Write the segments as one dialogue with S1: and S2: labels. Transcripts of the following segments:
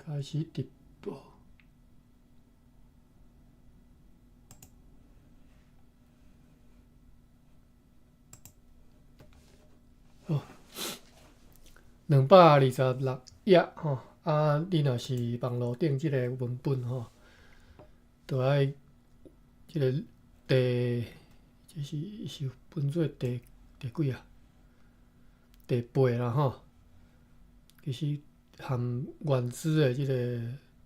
S1: 開始直播。好，226頁吼，啊，你若是網路頂這个文本吼，就愛這个第，這是是分做第第幾啊？第八啦吼。其實含原始的這个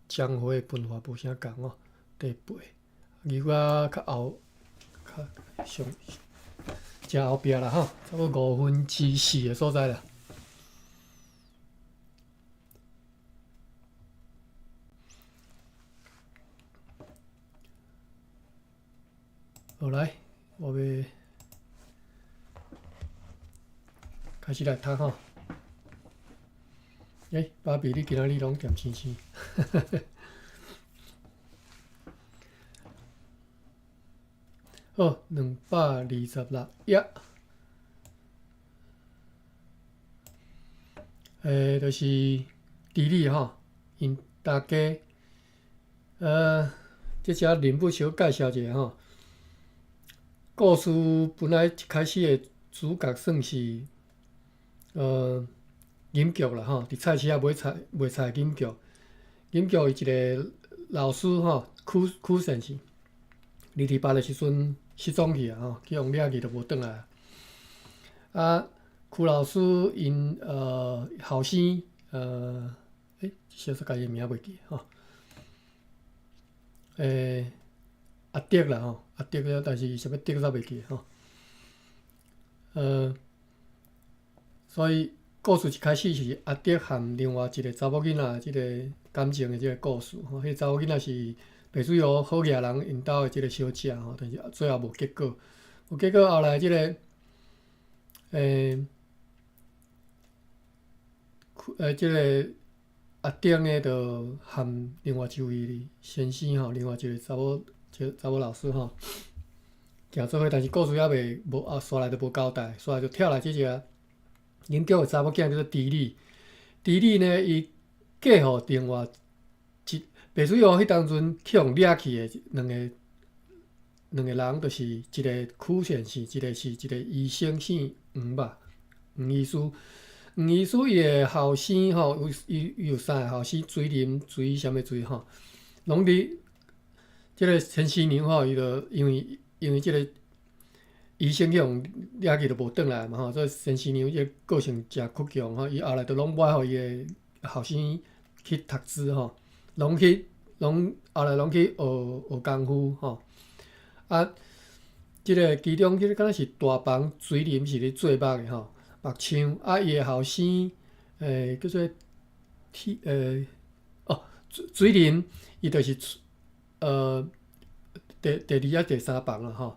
S1: 章回的分法無啥仝吼。第八，離我較後，較上誠後壁啦吼，差不多4/5的所在啦。好來，我欲開始來讀吼。欸，芭比，你今仔日攏恬星星。好，226頁。欸，就是豬女吼，𪜶大家，這遮人物小介紹一下吼。故事本來一開始的主角算是，銀局啦吼，佇菜市仔買菜賣菜的銀局。銀局伊一个老師吼，許許先生，28的時陣失蹤去啊吼，去予掠去就無轉來。啊，許老師𪜶後生，欸，小說家己名袂記吼。欸，阿德啦吼，阿德，但是啥物德煞袂記吼。所以故事一開始是阿德和另外一個查某囡仔這个感情的這个故事吼。彼个查某囡仔是白水湖好額人𪜶兜的這个小姐吼，但是最後無結果。無結果後來這个，欸，這个阿德呢，就和另外一位先生吼，另外一个查某，一个查某老師吼，行做伙，但是故事猶未無啊，煞來就無交代，煞來就跳來這個銀局的查某囝叫做豬女。豬女呢，伊嫁予另外一白水湖彼當陣去予掠去的兩個人，就是一个許先生，一个是一个醫生，姓黃吧，黃醫師。黃醫師伊的後生吼，有伊伊有三个後生，水林水啥物水吼，攏佇這个先生娘吼，伊就因為這个醫生去予掠去就無轉來嘛吼，所以先生娘這个個性誠倔強吼，伊後來就攏買予伊的後生去讀書吼，攏去攏後來攏去學學功夫吼。啊，這个其中這个敢若是大房水林是咧做木的吼，木匠啊，伊的後生叫做鐵哦水水林，伊就是第二抑第三房啦吼。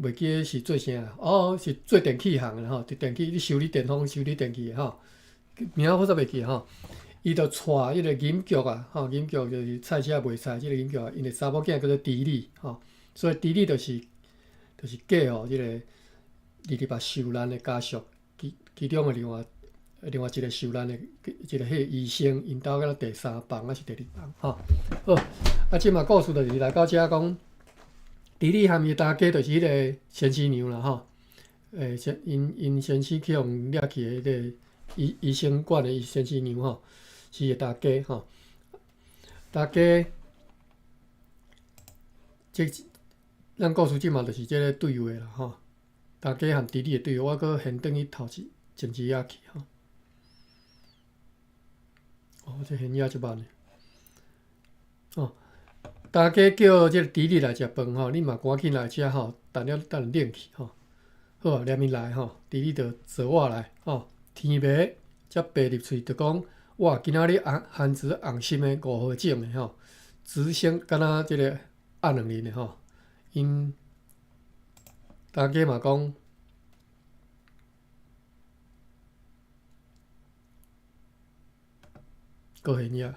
S1: 袂記得是做啥，哦，是做電器行的吼，佇電器咧修理電風、修理電器的吼，名我煞袂記吼。伊就帶彼个銀局啊，吼，銀局就是菜市仔賣菜，這个銀局啊，𪜶的查某囝叫做豬女吼，所以豬女就是嫁予這个28受難的家屬，其中的另外一個受難的一個彼個醫生，𪜶兜敢若第三房抑是第二房吼。好，啊，這馬故事就是來到遮講。豬女和伊大家就是彼个先生娘啦吼，欸，先𪜶𪜶先生去予掠去的彼个醫生管的先生娘吼，是伊大家吼。大家，這咱故事這馬就是這个對話啦吼。大家和豬女的對話，我閣現轉去頭一前一頁去吼。哦，這現頁足慢的。哦。大家叫這个豬女來食飯吼，你嘛趕緊來遮吼，等了等冷去吼。好啊，連伊來吼，豬女就坐我來吼，天暝才爬入喙，就講哇，今仔日紅番薯紅心的五號種的吼，直升敢若這个鴨兩輪的吼，𪜶大家嘛講，閣現頁。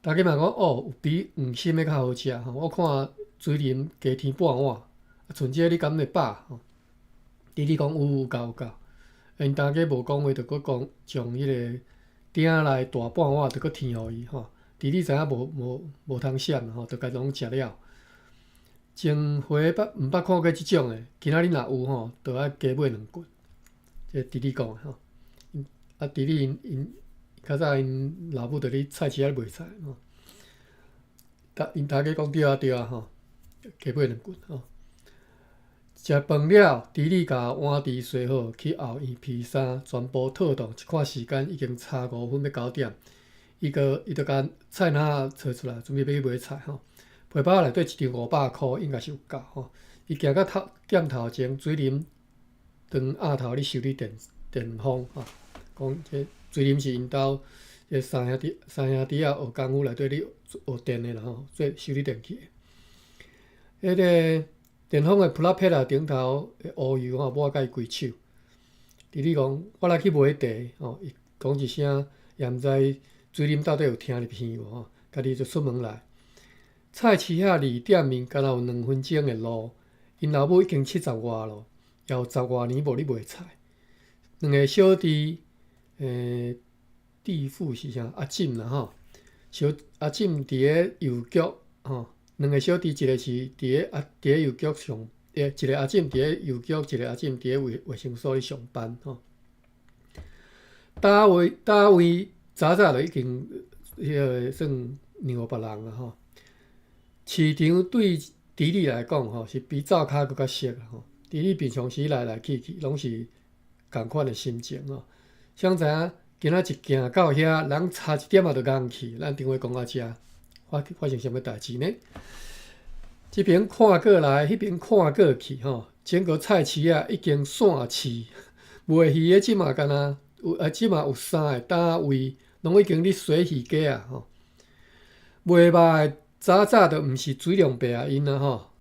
S1: 大家嘛講哦，有比黃心的較好食吼。我看水林加添半碗，啊，賰這个你敢會飽吼？豬女講有有夠有夠。𪜶大家無講話，就閣講將彼个鼎內大半碗，就閣添予伊吼。弟弟知影無無無通閃吼，就共攏食了。前回捌毋捌看過這種的，今仔日若有吼，就愛加買兩棍。這弟弟講的吼。啊，弟弟𪜶𪜶較早𪜶老母佇咧菜市仔賣菜吼。𪜶頭家講對啊對啊吼，加買兩棍吼。食飯了，弟弟共碗箸洗好，去後院披衫，全部妥當。一看時間已經差五分欲九點，伊閣伊就共菜籃仔揣出來，準備欲去買菜吼。皮包內底一張五百箍，應該是有夠吼。伊行到頭店頭前，水林當暗頭咧修理電電風吼，講這水林是𪜶兜這三兄弟三兄弟仔學功夫內底咧學電的啦吼，做修理電器的。彼個電風的 propeller 頂頭的烏油吼抹甲伊規手。弟弟講：我來去買茶吼，伊講一聲，也毋知水林到底有聽入耳無吼，家己就出門來。菜市仔離店面敢若有兩分鐘的路，𪜶老母已經七十外咯，也有十外年無咧賣菜。兩个小弟，弟婦是啥？阿進啦吼，小阿進佇咧郵局吼，兩个小弟，一个是佇咧啊佇咧郵局上，一個阿進佇咧郵局，一個阿進佇咧衛衛生所咧上班吼。單位單位早早就已經彼个算讓予別人啊吼。市場對弟弟來講吼，是比灶跤閣較熟吼。弟弟平常時來來去去，攏是仝款的心情吼。誰知影今仔一行到遐，人差一點仔就仝去。咱電話講到遮，發發生啥物代誌呢？這邊看過來，彼邊看過去吼，整個菜市仔已經散市，賣魚的這馬敢若有啊，這馬有三个單位，攏已經咧洗魚粿仔吼。賣肉的早早就毋是水龍伯仔𪜶啊吼，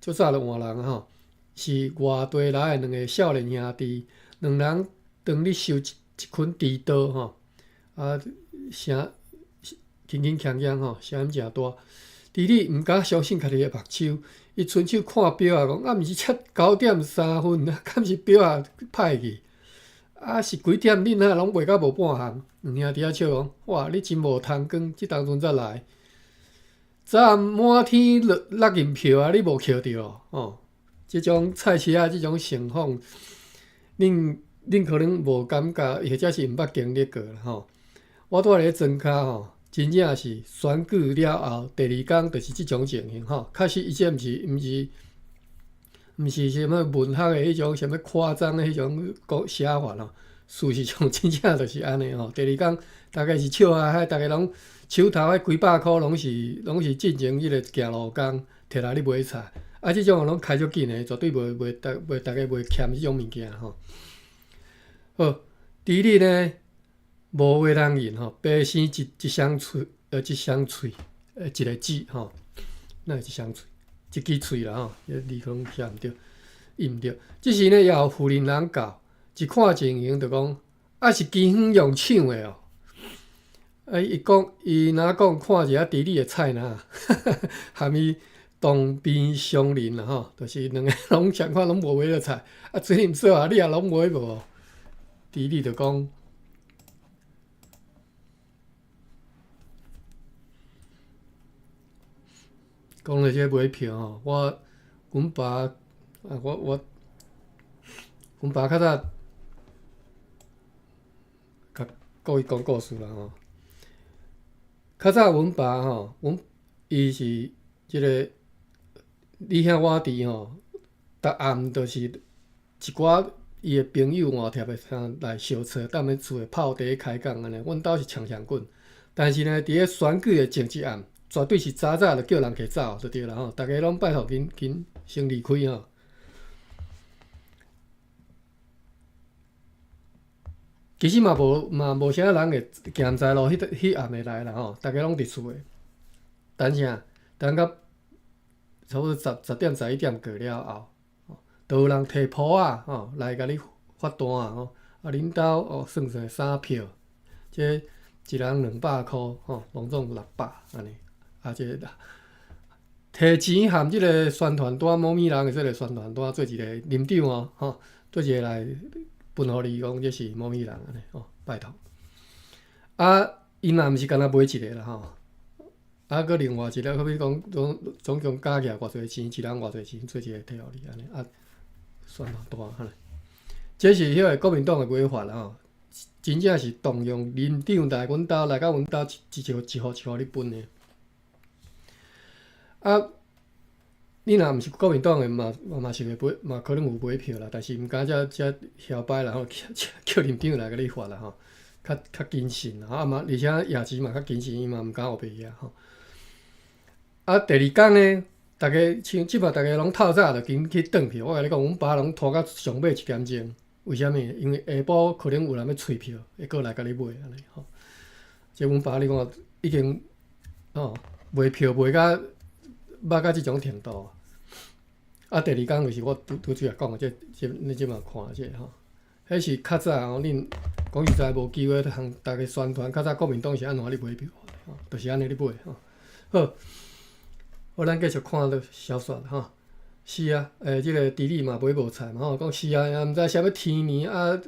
S1: 足早就換人啊吼，是外地來的兩个少年兄弟，兩人當咧收一一捆豬刀吼，啊聲輕輕鏘鏘吼，聲音誠大。弟弟毋敢相信家己的目睭，伊伸手看錶仔，講啊，毋是才九點三分，啊，敢是錶仔歹去？啊，是幾點？恁若攏賣甲無半項？兩兄弟仔笑講：哇，你真無通光，這當陣才來。昨暗滿天落落銀票啊，你無抾著哦？這種菜市仔這種情況，恁恁可能無感覺，或者是毋捌經歷過啦吼。我蹛佇咧莊跤吼，真正是選舉了後，第二工就是這種情形吼。確實，伊這毋是毋是毋是啥物文學的彼種啥物誇張的彼種講寫法吼。事實上，真正就是按呢吼。第二工，大家是笑哈哈，逐家攏手頭彼幾百箍攏是攏是進前彼个行路工提來咧買菜。啊，這種攏開足緊的，絕對袂袂逐袂逐家袂欠這種物件吼。好，弟弟呢無話通言吼，白生一一雙喙，一雙喙，一个舌吼，哪會一雙喙？一支喙啦吼，彼字可能寫毋對，伊毋對。這時呢，也有婦人人到，一看情形就講，啊是雞遠用搶的哦。啊，伊講，伊若講看一下弟弟的菜籃，含伊同病相憐啦吼，就是兩个攏相款攏無買著菜，啊水林說啊，你也攏買無？弟弟就講，講著這買票吼，我阮爸啊，我我阮爸較早共各位講故事啦吼。較早阮爸吼，阮伊是這个你兄我弟吼，逐暗就是一寡伊的朋友換貼的啥來相撮，踮咧厝內泡茶開講按呢。阮兜是常常滾，但是呢，佇咧選舉的前一暗，絕對是早早就叫人提走就對啦吼，逐家攏拜託緊緊先離開吼。其實嘛無嘛無啥人會行毋知路，彼彼暗會來啦吼，逐家攏佇厝內等啥？等到差不多十十點十一點過了後，就有人提簿仔吼來共你發單吼，啊恁兜哦算算三票，這一人兩百箍吼，攏總六百按呢。啊這提錢含這个宣傳單，某物人的這个宣傳單做一个林長哦，吼，做一个來分予你講這是某物人按呢吼，拜託。啊，伊嘛毋是干焦買一个啦吼，啊，閣另外一个，好比講總共加起來偌濟錢，一人偌濟錢，做一個提予你按呢，啊，算大按呢。這是彼个國民黨的買法啦吼，真正是動用里長來阮兜來到阮兜一一戶一戶一戶咧分的。啊，你若毋是國民黨的嘛嘛是會買，嘛可能有買票啦，但是毋敢遮遮囂擺啦吼，叫叫里長來共你發啦吼，較較謹慎啦，啊嘛，而且夜錢嘛較謹慎，伊嘛毋敢烏白額吼。啊，第二工呢，逐家像這擺逐家攏透早就緊去轉票，我共你講，阮爸攏拖到上尾一點鐘。為啥物？因為下晡可能有人欲催票，會閣來共你買按呢吼。這阮爸你看已經吼賣票賣甲捌到這種程度。啊，第二工就是我拄拄仔講的這這你這馬看這個吼，彼是較早吼，恁講實在無機會通逐家宣傳，較早國民黨是按怎咧買票吼，就是按呢咧買吼。好，好，咱繼續看落小說吼。是啊，欸，這个豬里嘛買無菜嘛吼，講是啊，也毋知啥物天年啊，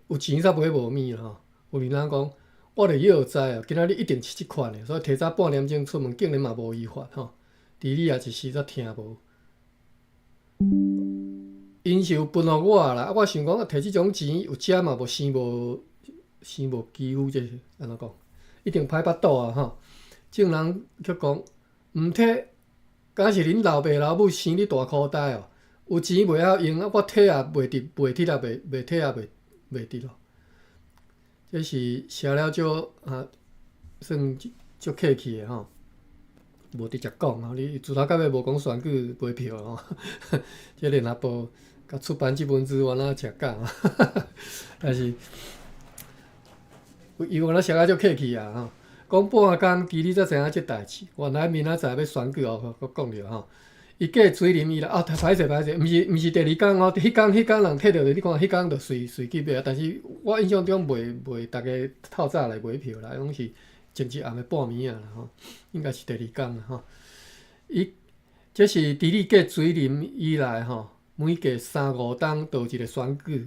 S1: 有錢煞買無物吼。有人講，我著臆知哦，今仔日一定是這款的，所以提早半點鐘出門，竟然嘛無違法吼。豬里也一時煞聽無。𪜶是有分予我啦，啊，我想講，提這種錢有食嘛無生無生無肌膚，這是按怎講？一定歹腹肚啊吼。眾人卻講，毋提。敢是恁老爸老母生你大箍袋哦？有錢袂曉用啊，我提也袂直，袂提也袂袂提也袂袂直咯。這是寫了足啊，算足客氣的吼，無直接講吼。你自頭到尾無講選舉買票吼，這聯合報共出版這本書，我哪食講？但是伊有哪寫甲足客氣啊吼。講半工，其實才知影這代誌。原來明仔載欲選舉哦，閣講著吼。伊過水林伊啦，啊，歹勢歹勢，毋是毋是第二工哦，彼工彼工人提著你看彼工就隨隨去買啊。但是我印象中袂袂逐家透早來買票啦，攏是前一暗的半暝仔啦吼，應該是第二工啦吼。伊這是豬里過水林以來吼，每隔三五冬就有一個選舉。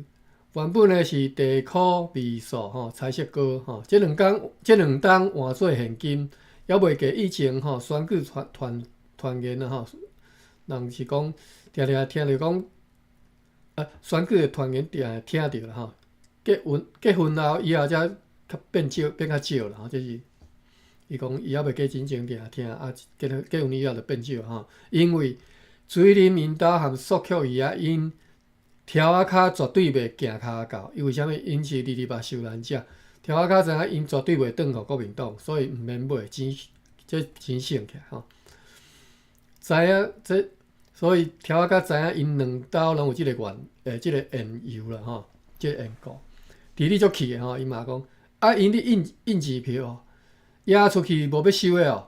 S1: 原本呢是地科味素吼，彩色膏吼，這兩工這兩冬換做現金，猶未過以前吼選舉團團團員啊吼，人是講定定聽著講，啊選舉的團員定會聽著啦吼。結婚結婚後以後才較變少變較少啦吼，這是伊講伊猶未過真正定聽啊，結結婚以後就變少吼，因為水林𪜶兜和索曲魚仔𪜶。柱仔跤絕對袂行跤到，因為啥物？𪜶是二二八受難者，柱仔跤知影𪜶絕對袂轉予國民黨，所以毋免買錢，這錢省起來吼。知影這，所以柱仔跤知影𪜶兩兜攏有這个緣，欸，這个緣由啦吼，這个緣故。豬里足氣的吼，伊嘛講，啊，𪜶咧印印錢票，押出去無欲收的哦，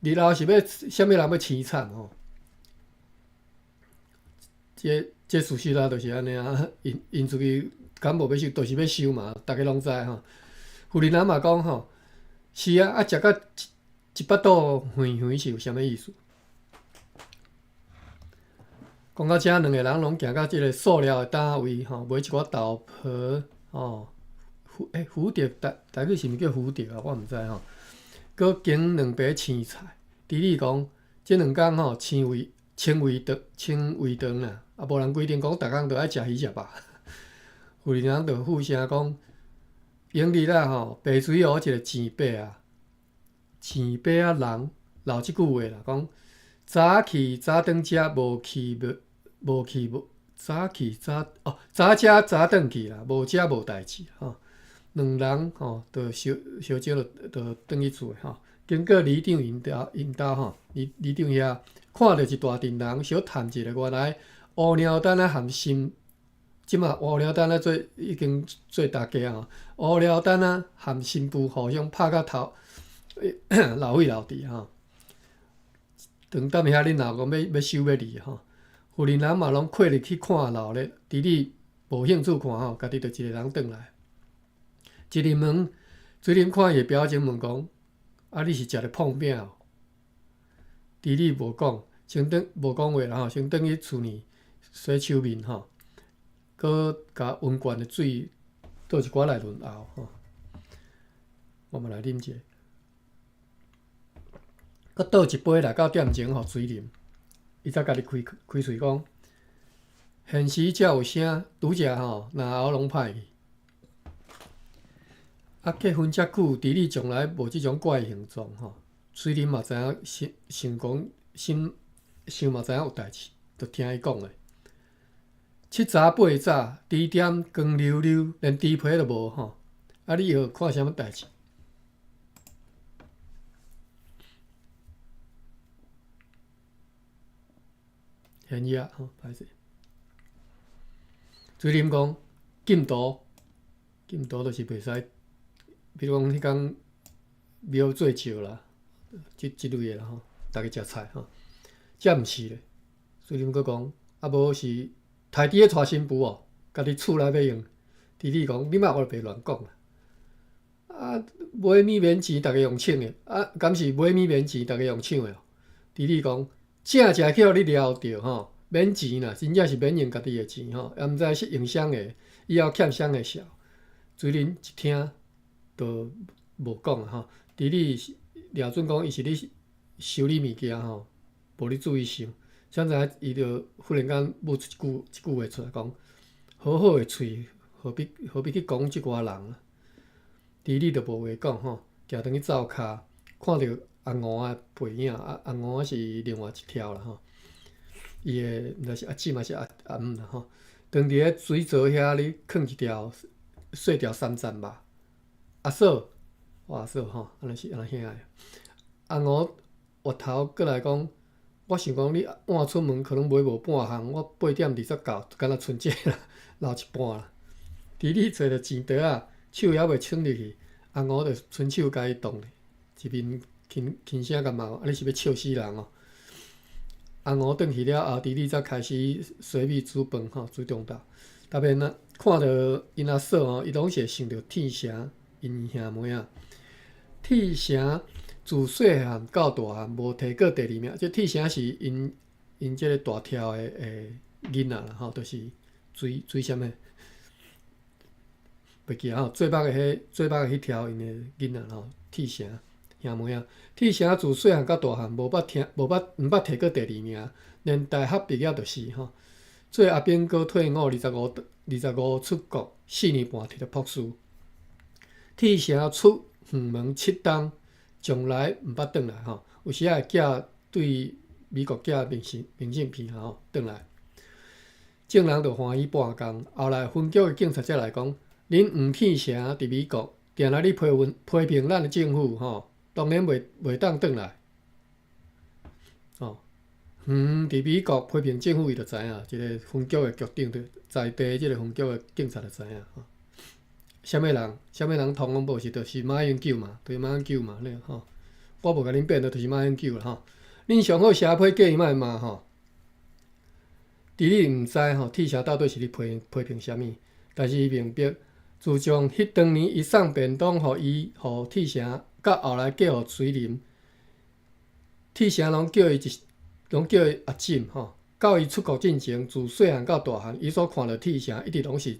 S1: 日後是欲啥物人欲凄慘吼？這。這事實啊，就是按呢啊，印印出去，敢無欲收，就是欲收嘛，逐家攏知吼。婦人嘛講吼，是啊，啊，食甲一一腹肚圓圓是有啥物意思？講到這，兩個人攏行到這个塑料的單位吼，買一寡豆皮吼，蝴欸蝴蝶台台語是毋是叫蝴蝶啊？我毋知吼。閣揀兩白青菜，豬里講，這兩工吼，青胃清胃腸清胃腸啦。啊，無人規定講，逐工都愛食魚食肉。婦人就附聲講，永日啊吼，白水湖一个錢伯啊，錢伯仔人留這句話啦，講早去早轉食，無去無無去無早去早哦，早食早轉去啦，無食無代誌吼。兩人吼，就相相招就就轉去厝吼。經過里長𪜶兜𪜶兜吼，里里長遐看著一大陣人，小探一下，原來。烏貓丹仔含新，這馬烏貓丹仔做已經做大家吼。烏貓丹仔含新婦互相拍甲頭流血流滴吼。當踮遐恁老公欲欲收欲離吼，婦人人嘛攏開入去看鬧熱，豬里無興趣看吼，家己就一個人轉來。一入門，水林看伊的表情問講：啊，你是食著膨餅哦？豬里無講，先轉無講話啦吼，先轉去厝裡。洗手面吼，閣共溫罐的水倒一寡來潤喉吼。我嘛來啉者。閣倒一杯來到店前，予水啉，伊才家己開開喙講：現時才有聲，拄才吼，嚨喉攏歹去。啊，結婚遮久，弟弟從來無這種怪形狀吼。水啉嘛知影，想想講心想嘛知影有代誌，就聽伊講的。七早八早，豬店光溜溜，連豬皮都無吼。啊，你欲看啥物代誌？現葉吼，歹勢。水啉講禁毒，禁毒就是袂使，比如講彼工廟做醮啦，這這類的啦吼，逐家食菜吼，這毋是咧。水啉閣講，啊無是刣佇咧娶新婦哦，家己厝內欲用。弟弟講，你莫烏白亂講啦。啊，買物免錢，逐家用搶的，啊，敢是買物免錢，逐家用搶的哦。弟弟講，正正去予你撩著吼，免錢啦，真正是免用家己的錢吼，也毋知是用啥个，以後欠啥个數。水啉一聽，就無講啊吼。弟弟掠準講，伊是咧修理物件吼，無咧注意想，啥知影伊就忽然間冒出一句一句話出來講：好好的喙，何必何必去講這寡人啊？弟弟就無話講吼，行轉去灶跤，看著阿吳仔背影，阿阿吳仔是另外一條啦吼。伊的毋知是阿姊嘛是阿阿姆啦吼，當佇咧水槽遐咧囥一條細條三層肉。阿嫂，我阿嫂吼，按呢是按呢兄的。阿吳回頭過來講，我想講你晚出門可能買無半項，我8點29，敢若賰這啦，留一半啦。弟弟揣著錢袋仔，手猶未伸入去，阿吳就伸手共伊擋咧，一面輕輕聲共罵：啊，你是欲笑死人哦！阿吳轉去了後，弟弟才開始洗米煮飯吼，煮中晝。特別若看著𪜶阿嫂吼，伊攏是會想著天成𪜶兄妹仔。鐵城自細漢到大漢，無提過第二名。這鐵城是𪜶𪜶這個大條的的囡仔啦吼，就是水水啥物？袂記吼，最北的彼最北的彼條𪜶的囡仔吼，鐵城兄妹仔。鐵城自細漢到大漢，無捌聽，無捌毋捌提過第二名，連大學畢業就是吼。做阿兵哥退伍25，25出國4年半摕著博士。鐵城出遠門七冬，從來毋捌轉來吼。有時仔會寄對美國寄明信明信片吼轉來。眾人就歡喜半工。後來分局的警察才來講，恁黃鐵城佇美國定定咧批評批評咱的政府吼，當然袂袂當轉來。吼，遠佇美國批評政府，伊就知影，這個分局的局長就在地這個分局的警察就知影吼。啥物人？啥物人通風報信？就是馬英九嘛，就是馬英九嘛，咧吼。我無共恁辯論，就是馬英九啦吼。恁上好寫批叫伊莫罵吼。弟弟毋知吼，鐵城到底是咧批批評啥物，但是伊明白，自從彼當年伊送便當予伊，予鐵城，到後來嫁予水林，鐵城攏叫伊一，攏叫伊阿姊吼。到伊出國進前，自細漢到大漢，伊所看著鐵城一直攏是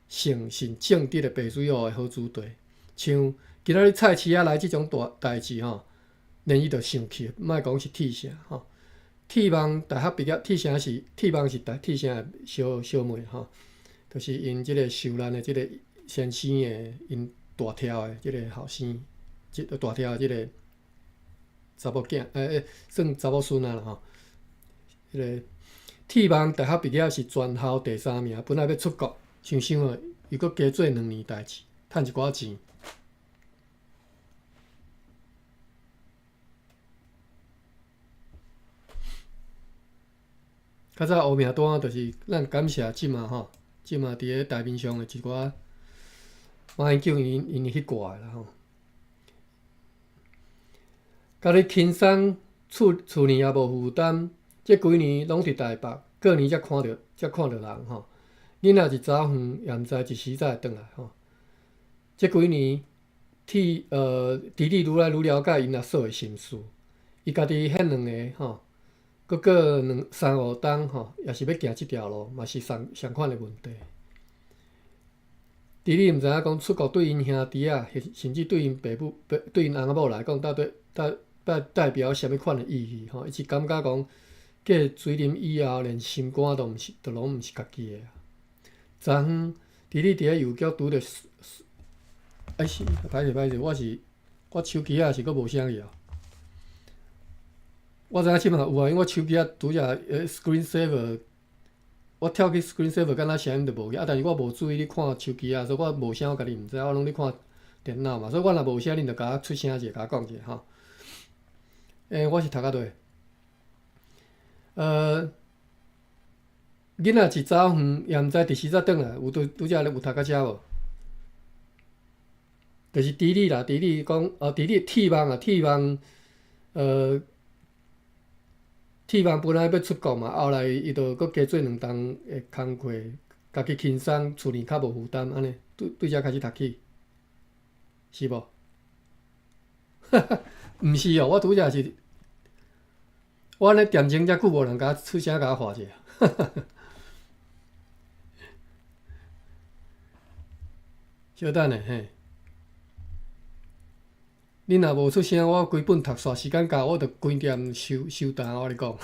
S1: 誠信正直的白水湖的好子弟。像今仔日菜市仔來這種大代誌吼，連伊都生氣，莫講是鐵城吼。鐵網大學畢業，鐵城是鐵網是大鐵城的小小妹吼，就是𪜶這個受難的這個先生的𪜶大條的這個後生，這大條的這個查某囝，欸欸，算查某孫仔啦吼。彼個鐵網大學畢業是全校第三名，本來欲出國，想想哦，又閣加做兩年代誌，趁一寡錢。較早烏名單就是咱感謝這馬吼，這馬佇咧台面上的一寡馬英九𪜶𪜶彼掛的啦吼。家己輕鬆厝厝裡也無負擔，這幾年攏佇台北，過年才看著才看著人吼。囡仔一走遠，也毋知一時才會轉來吼。這幾年，替弟弟愈來愈了解𪜶阿嫂的心思，伊家己彼兩个吼，閣過兩三五冬吼，也是欲行這條路，嘛是相相款的問題。除你毋知影講出國對𪜶兄弟仔，甚至對𪜶爸母、對𪜶翁仔某來講，到底代表啥物款的意義吼？伊是感覺講，過水啉以後，連心肝都毋是，都攏毋是家己的。昨昏，除你佇咧郵局拄著，哎是，歹勢歹勢，我是我手機仔是閣無聲去啊。我知影這擺有啊，因為我手機仔拄則 screen saver，我跳去 screen saver，敢若聲音就無去啊。但是我無注意咧看手機仔，所以我無聲，我家己毋知，我攏咧看電腦嘛。所以我若無聲，恁就共我出聲者，共我講者吼。欸，我是讀較佗。囡仔一走遠，也毋知佇時才轉來，有拄拄才有讀到遮無？就是豬李啦，豬李講，哦，豬李鐵網啊，鐵網，鐵網本來欲出國嘛，後來伊就閣加做兩冬的工課，家己輕鬆，厝裡較無負擔，按呢，對對遮開始讀起，是無？毋是哦，我拄則是，我按呢點鐘遮久無人共我出聲共我話者。小等下嘿，恁若無出聲，我規本讀煞時間到，我就關店收收單，我共你講。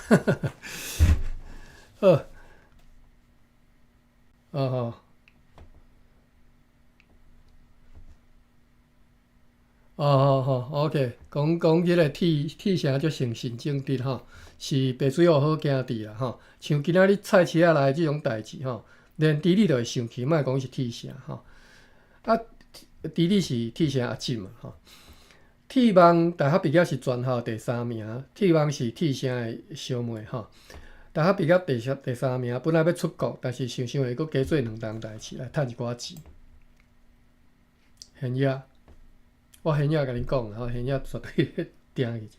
S1: 好，哦吼，哦吼吼，OK，講講彼個鐵鐵城足誠信正直吼，是白水湖好行佇啦吼。像今仔日菜市仔內這種代誌吼，連豬李都會生氣，莫講是鐵城吼。啊，豬李是鐵城阿姊嘛吼。鐵網大學畢業是全校第三名，鐵網是鐵城的小妹吼。大學畢業第三名，本來欲出國，但是想想會閣加做兩冬代誌來趁一寡錢。現葉，我現葉共恁講吼，現葉絕對定去。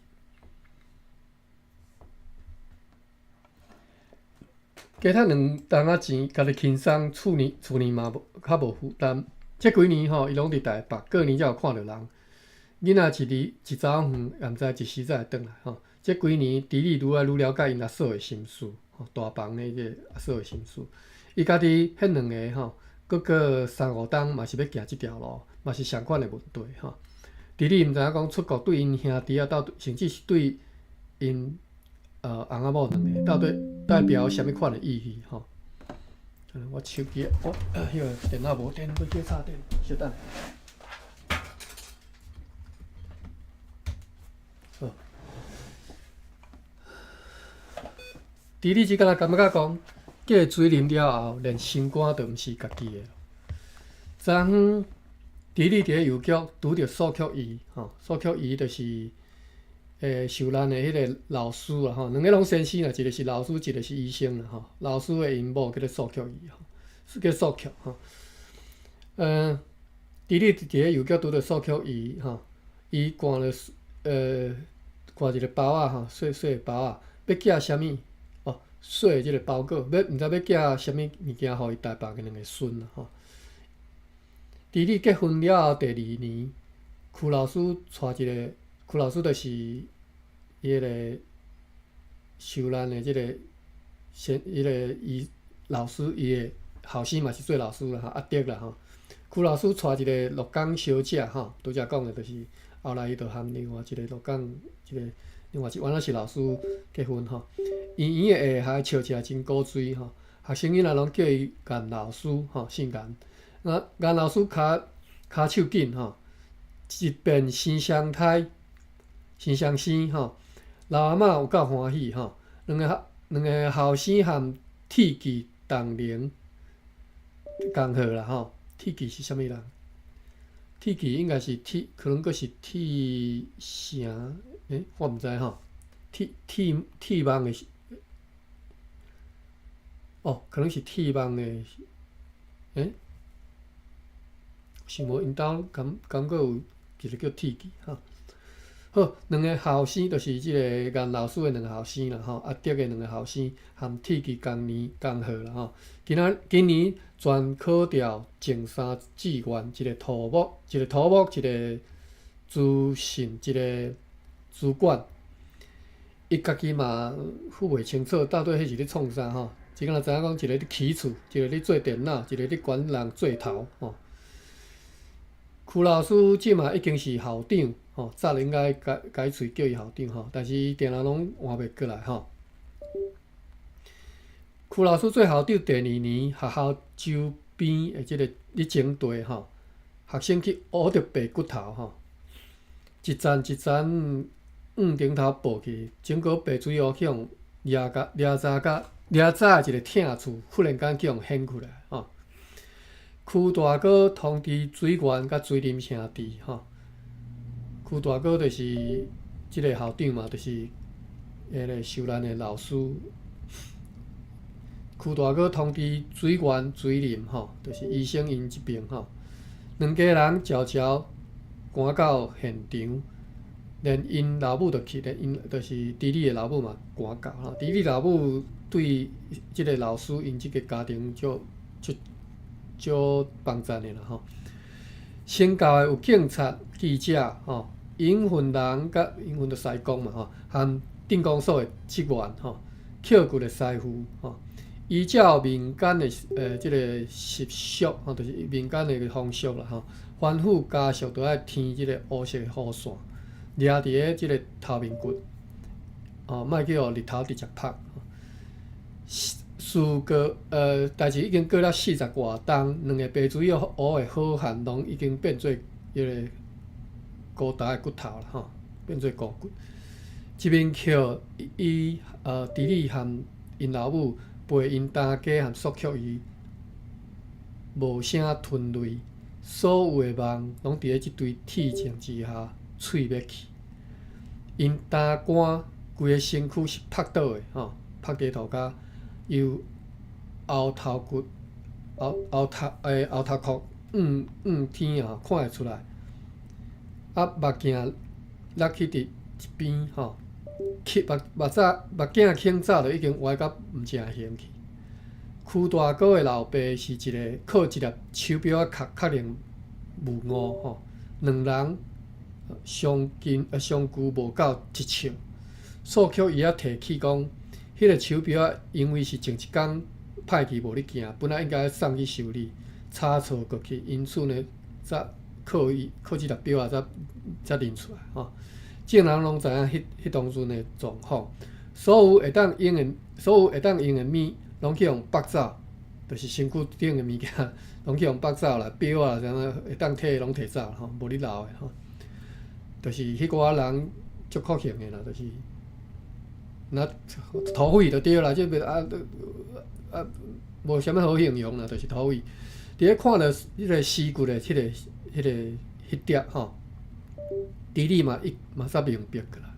S1: 加趁兩冬仔錢，家己輕鬆，厝裡嘛無較無負擔。這幾年吼，伊攏佇台北，過年才有看著人。囡仔一離一走遠，也毋知一時才會轉來吼。這幾年，豬李愈來愈了解𪜶阿嫂的心事，吼，大房的彼個阿嫂的心事。伊家己彼兩个吼，閣過三五冬嘛是欲行這條路，嘛是相款的問題吼。豬李毋知影講出國對𪜶兄弟仔到底，甚至是對𪜶翁仔某兩个到底代表啥物款的意義吼？我手機我彼个電腦無電，欲去插電，小等。好，豬李只敢若感覺講，過水啉了後，連心肝都毋是家己的。昨昏，豬李佇咧郵局拄著蘇菊姨，吼，蘇菊姨就是受難的彼個老師啦，吼，兩個攏先生啦，一個是老師，一個是醫生啦，吼。老師的𪜶某叫做蘇菊姨，吼，是叫蘇菊，吼。豬李佇咧郵局拄著蘇菊姨，吼，伊掛了，掛一個包仔，吼，細細个包仔，欲寄啥物？哦，細的這個包裹，欲毋知欲寄啥物物件予伊台北的兩個孫啦，吼。豬李結婚了後第二年，區老師帶一個，區老師就是伊彼個受難的這個先，彼個伊老師，伊的後生嘛是做老師啦，吼，阿德啦，吼。區老師帶一個鹿港小姐，吼，拄才講的就是後來伊就和另外一個鹿港一個另外一原來是老師結婚吼。圓圓的下頜笑起來真古錐吼，學生囡仔攏叫伊顏老師吼，姓顏。那顏老師跤跤手緊吼，一變生雙胎，生雙生吼，老阿嬤有夠歡喜吼，兩個後生和鐵記同齡共號啦吼。鐵記是啥物人？鐵記應該是鐵，可能閣是鐵城，欸，我毋知吼。鐵鐵鐵網的，哦，可能是鐵網的，欸？想無𪜶兜敢敢閣有一個叫鐵記吼。好，兩個後生就是這個顏老師的兩個後生啦吼，阿德的兩個後生和鐵記同年同號啦吼。今仔今年全考著前三志願，一個土木，一個土木，一個資訊，一個資管。伊家己嘛分袂清楚，到底彼是咧創啥吼？只敢若知影講，一個咧起厝，一個咧做電腦，一個咧管人做頭吼。邱老師這馬已經是校長，吼，早應該改改喙叫伊校長吼，但是伊定定攏換袂過來吼。邱老師做校長第二年，學校周邊的這個咧徵地吼，學生去挖著白骨頭吼，一層一層往頂頭爬去，整個白水湖去予掠甲掠早甲掠早的一個疼處，忽然間去予顯出來吼。邱大哥通知水源佮水林兄弟吼，邱大哥就是這個校長嘛，就是彼個受難的老師。邱大哥通知水源、水林吼，就是醫生𪜶這邊吼，兩家人悄悄趕到現場，連𪜶老母就去，連𪜶就是朱莉的老母嘛趕到吼。朱莉老母對這個老師𪜶這個家庭足足足幫贊的啦吼。先到的有警察、記者吼，營運人佮營運的師公嘛吼，和鎮公所的職員吼，抾骨的師傅吼。依照民間的這個習俗吼，就是民間的風俗啦吼，吩咐家屬都愛添這個烏色的雨傘，掠佇咧這個頭面骨，哦，莫去予日頭直接曝。事過代誌已經過了四十外冬，兩个白水湖的好漢攏已經變做彼个孤單的骨頭啦吼，變做孤骨。一面哭伊朱莉和𪜶老母陪𪜶大家和訴曲伊無聲吞淚，所有的夢攏佇咧這堆鐵證之下碎欲去。𪜶擔肝規个身軀是曝倒的吼，曝佇塗跤，由後頭骨、後後頭後頭殼向向天啊看會出來。啊，目鏡落去佇一邊吼。目目早目鏡輕早就已經歪甲毋成形去。邱大哥的老爸是一个靠一粒手錶仔確確認無誤吼，兩人相近相距無夠一尺。素曲伊仔提起講，彼个手錶仔因為是前一工歹去無咧行，本來應該送去修理，差錯過去，因此呢，才靠伊靠這粒錶仔才認出來吼。眾人攏知影彼彼當陣的狀況，所有會當用的，所有會當用的物，攏去予縛走，就是身軀頂的物件，攏去予縛走啦，錶啊，啥物會當提攏提走吼，無咧留的吼。就是彼寡人足酷刑的啦，就是若土匪就對啦，這個啊啊無啥物好形容啦，就是土匪。佇咧看著彼个屍骨的彼个彼碟吼。朱莉嘛，伊嘛煞明白過來。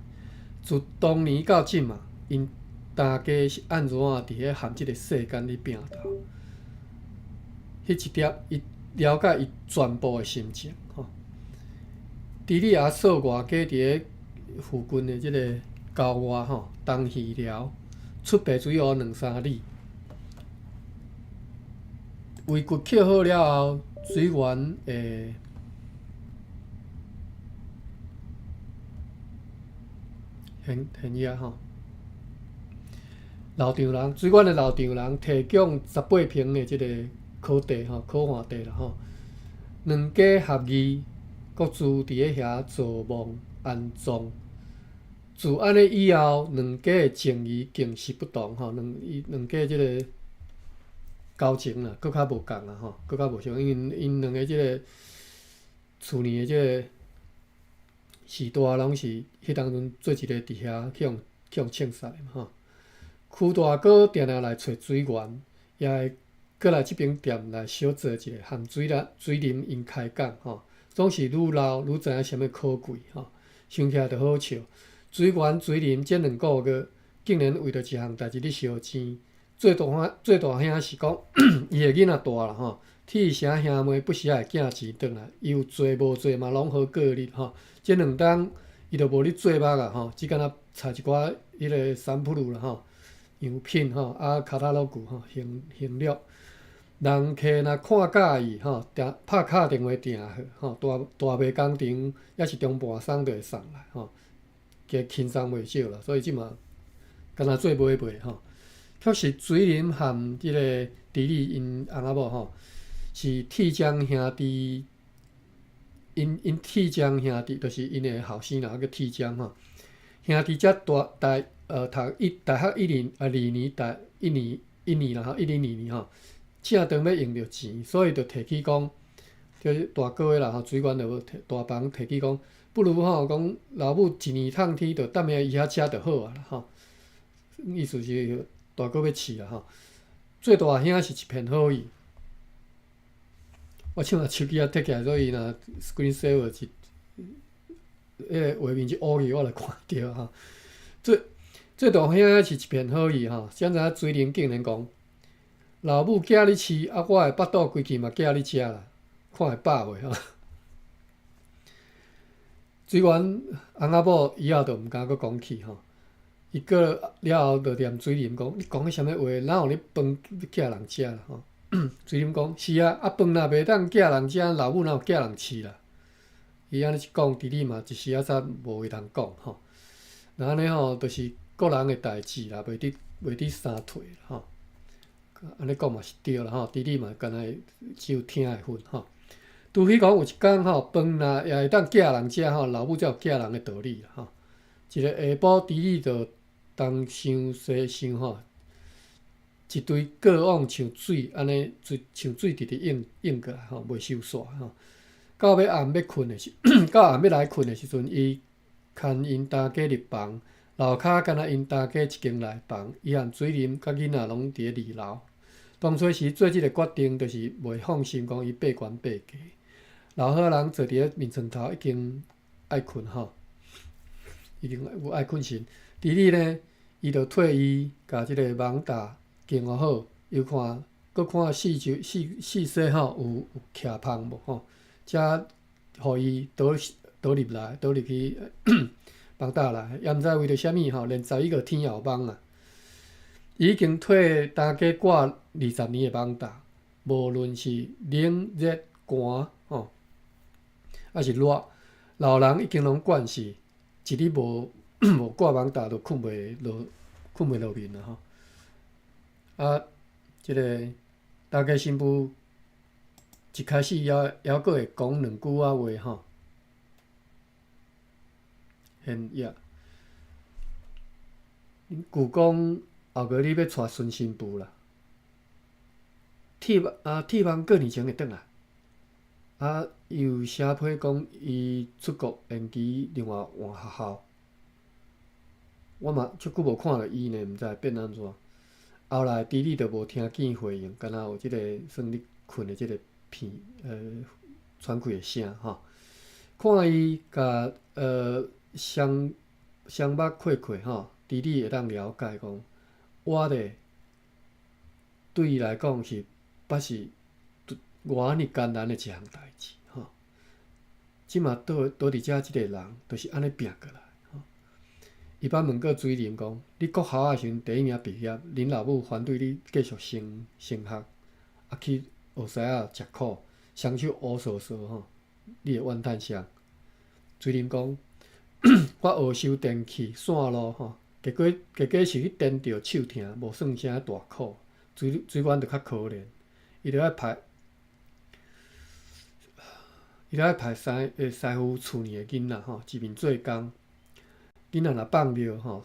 S1: 自當年到這馬，𪜶大家是按怎佇咧和這个世間咧拚鬥。彼一碟，伊了解伊全部的心情吼。朱莉阿嫂外家佇咧附近的這个郊外吼，東魚寮出白水湖兩三里。遺骨抾好了後，水源會現現遐吼，老丈人，水源的老丈人提供18坪的這个可地吼，可換地啦吼。兩家合議，各自佇咧遐造墓安葬。自按呢以後，兩家的情誼更是不同吼，兩伊兩家這个交情啦，閣較無仝啊吼，閣較無相，因為𪜶兩个這个厝裡的這个序大攏是彼當陣做一个佇遐去予去予銃殺的嘛吼。邱大哥定定來揣水源，也會閣來這爿店來小坐一下，和水林水林𪜶開講吼，總是愈老愈知影啥物可貴吼，想起來就好笑。水源水林這兩个月竟然為著一項代誌咧相爭。做大兄做大兄是講，伊的囡仔大啦吼，替啥兄妹不時仔會寄錢轉來，伊有做無做嘛攏好過日吼。這兩冬伊就無咧做肉啊吼，只敢若採一寡彼个三普魯啦吼，樣品吼，啊卡塔洛古吼，行行略。人客若看佮意吼，定拍敲電話訂好吼，大大賣工程抑是中半晡就會送來吼，加輕鬆袂少啦。所以這嘛敢若做買賣吼。確實，水林和這个朱莉𪜶翁仔某吼，是鐵匠兄弟。𪜶𪜶鐵匠兄弟，就是𪜶的後生人叫鐵匠吼，兄弟才大大呃讀一大學一年啊二年大一年一年啦吼，102年吼，正當欲用著錢，所以就提起講，就是大哥的啦吼，水源就提大房提起講，不如吼講老母一年趁天，就踮遐伊遐食就好啊啦吼。意思是大哥欲飼啦吼。最大兄是一片好意。我這馬手機仔提起來，所以若 screen saver 一彼個畫面一烏去，我就看著吼。最最大兄是一片好意吼，啥知影水靈竟然講，老母寄你飼，啊，我的腹肚規氣嘛寄你食啦，看會飽袂吼？水源翁仔某以後就毋敢閣講起吼。伊過了後就念水林講：你講彼啥物話？哪有咧飯寄人食啦吼？水林講：是啊，啊飯若袂當寄人食，老母哪有寄人飼啦？伊按呢一講，弟弟嘛一時仔才無話通講吼。若按呢吼，就是個人的代誌啦，袂得相提吼。按呢講嘛是對啦吼，弟弟嘛敢若只有聽的份吼。除非講有一工吼，飯若也會當寄人食吼，老母才有寄人的道理啦吼。一个下晡，弟弟就東想西想吼，一堆過往像水按呢，水像水直直湧湧過來吼，袂收煞吼。到欲暗欲睏的時，到暗欲來睏的時陣，伊牽𪜶大家入房，樓跤敢若𪜶大家一間內房，伊和水林佮囡仔攏佇咧二樓。當初時做這个決定，就是袂放心講伊爬懸爬低。老好人坐佇咧眠床頭已經愛睏吼，已經有愛睏神。弟弟呢，伊就替伊共這个網罩巾好，又看，閣看四周四四四吼有有徛芳無吼，才予伊倒倒入來，倒入去網罩內，也毋知為著啥物吼，連11個天也有網啊！伊已經替大家掛20年的網罩，無論是冷熱寒吼，抑是熱，老人已經攏慣勢，一日無無掛網罩就睏袂落，睏袂落眠啦吼。啊，這个大家新婦一開始猶猶閣會講兩句仔話吼。現也，據講後個日欲娶孫新婦啦。鐵啊鐵網過年前會轉來。啊，伊有寫批講伊出國延期，另外換學校。我嘛足久無看著伊呢，毋知變按怎。後來弟弟就無聽見回應，敢若有這個算咧睏的這個片喘氣的聲吼。看伊共雙雙目擴擴吼，弟弟會當了解講，我咧對伊來講是捌是偌爾艱難的一項代誌吼。這馬倒倒佇遮這個人，就是按呢拚過來吼。伊捌問過水林講：你國校的時陣第一名畢業，恁老母反對你繼續升升學，啊去學師仔食苦，雙手烏趖趖吼，你會怨嘆啥？水林講：我學修電器線路吼，結果結果是去顛著手疼，無算啥大苦。水水源就較可憐，伊著愛排，伊著愛排師師傅厝裡的囡仔吼，一面做工。囡仔若放尿吼，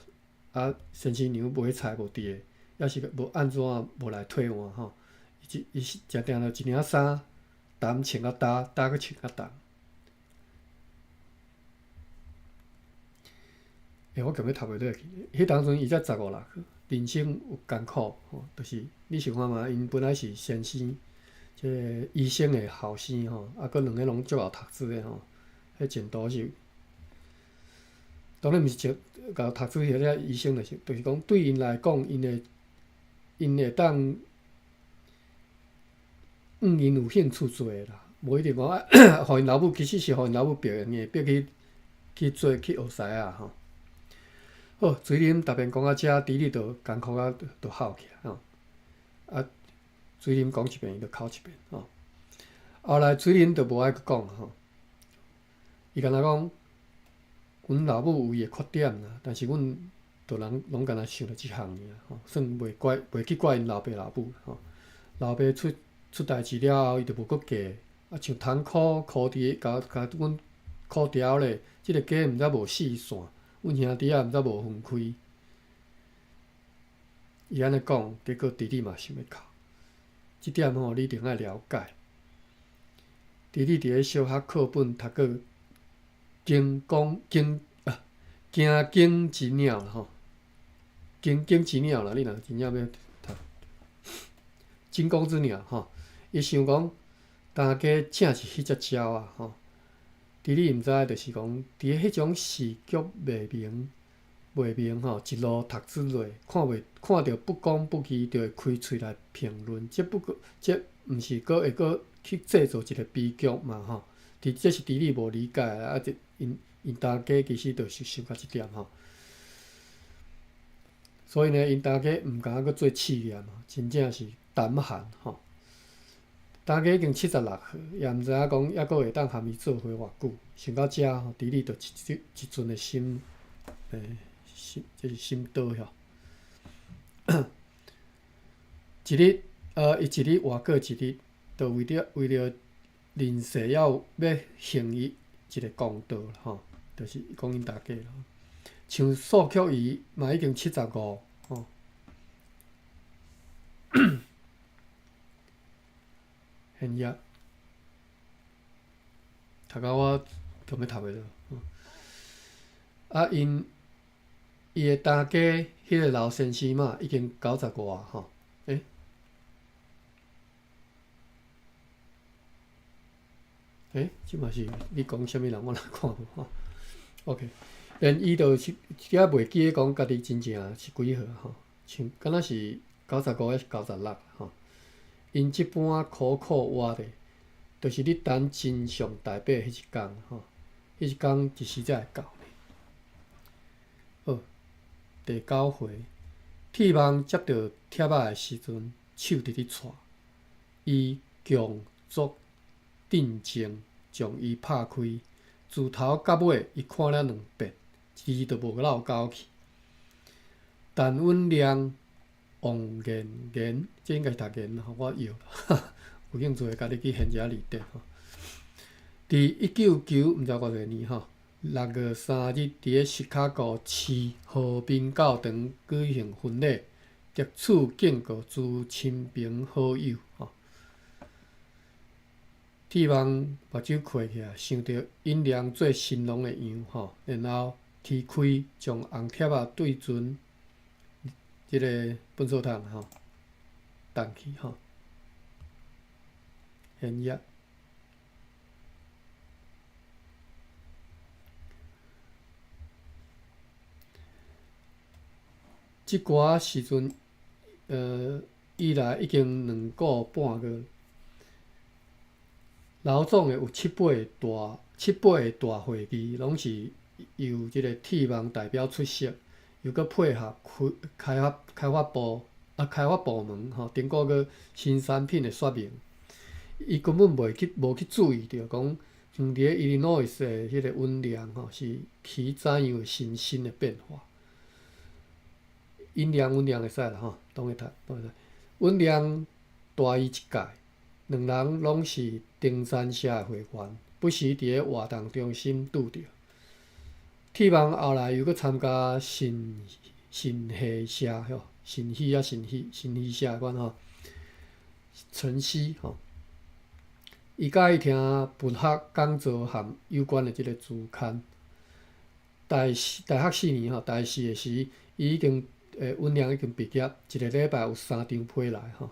S1: 啊先生娘買菜無佇个，抑是無按怎無來替換吼，伊伊是誠定著一領衫，澹穿較焦，焦閣穿較澹。欸，我強欲讀袂落去。彼當陣伊才十五六歲，人生有艱苦吼，就是你想看覓，𪜶本來是先生，這个醫生的後生吼，啊，閣兩个攏足𠢕讀書的吼，彼前途是，當然毋是穿𠢕讀書或者醫生，就是就是講對𪜶來講，𪜶會𪜶會當，𪜶有興趣做的啦，無一定講啊，予𪜶老母其實是予𪜶老母逼的，逼去去做去學師仔吼。好，水林逐遍講到遮，弟弟就艱苦啊，就哭起來吼。啊，水林講一遍，伊就哭一遍吼。後來水林就無愛閣講吼，伊敢若講，阮老母有伊的缺點啦，但是阮就人攏敢若想著這項爾吼，算袂怪袂去怪𪜶老爸老母吼。老爸出出代誌了後，伊就無閣嫁，啊，像窗箍箍伫共共阮箍牢咧，這个家毋知無四散，阮兄弟仔毋知無分開。伊按呢講，結果弟弟嘛想欲哭。這點吼，你一定愛了解。弟弟佇咧小學課本讀過驚弓驚啊驚弓之鳥啦吼，驚弓之鳥啦，你若真正欲讀驚弓之鳥吼，伊想講大家正是彼隻鳥仔吼。弟弟毋知，就是講佇咧彼種時局未明未明吼，一路讀之落，看袂看著不公不義，就會開喙來評論。這不過這毋是閣會閣去製造一個悲劇嘛吼？佇這是弟弟無理解啊！這𪜶𪜶大家其實就是想到這點吼。所以呢，𪜶大家毋敢閣做試驗，真正是膽寒吼。大家已經76歲，也毋知影講猶閣會當含伊做伙偌久。想到遮吼，弟弟就一一陣的心，心這是心刀吼。一日，伊一日活過一日，就為著為著人世猶有欲行伊一个公道吼，就是講𪜶大家啦。像素曲姨嘛已經75吼。現業讀到我強欲讀袂落。啊，𪜶伊的大家彼个老先生嘛，已經90外吼。欸欸，這嘛是你講啥物人，我哪看無吼？OK，連伊就是也袂記得講家己真正是幾歲吼，像敢若是95抑是96吼。𪜶這般苦苦活咧，就是咧等真相大白彼一工吼，彼一工一時才會到。好，第九回，鐵網接著帖仔的時陣，手佇咧掣，伊強作鎮靜，將伊拍開，自頭到尾，伊看了兩遍，一字都無漏交去。陳允亮、王妍妍，這應該是讀言吼，我搖，有興趣的家己去現查字典吼。佇199毋知偌濟年吼，6月3日，佇咧芝加哥市和平教堂舉行婚禮，特此敬告諸親朋好友吼。鐵網目睭開起來，想著尹良做新郎的樣吼，然後踢開將紅帖仔對準這个糞掃桶吼，擲去吼，現業。這歌時陣，以來已經2個半月。老總的有七八個大七八个大會議，攏是由這个鐵網代表出席，又閣配合開開發開發部啊開發部門吼，頂個閣新產品的說明。伊根本袂去無去注意著講，佇咧伊利諾伊斯的彼个溫量吼，是起怎樣的新新的變化。音量溫量會使啦吼，當會讀當會讀。溫量大伊一屆，兩人攏是登山社的會員，不時佇咧活動中心拄著。鐵網後來又閣參加神神戲社吼，神戲啊神戲神戲社款吼，晨曦吼。伊佮意聽佛學講座和有關的這个書刊。大四大學四年吼，大四的時，伊已經允亮已經畢業，一个禮拜有三張批來吼。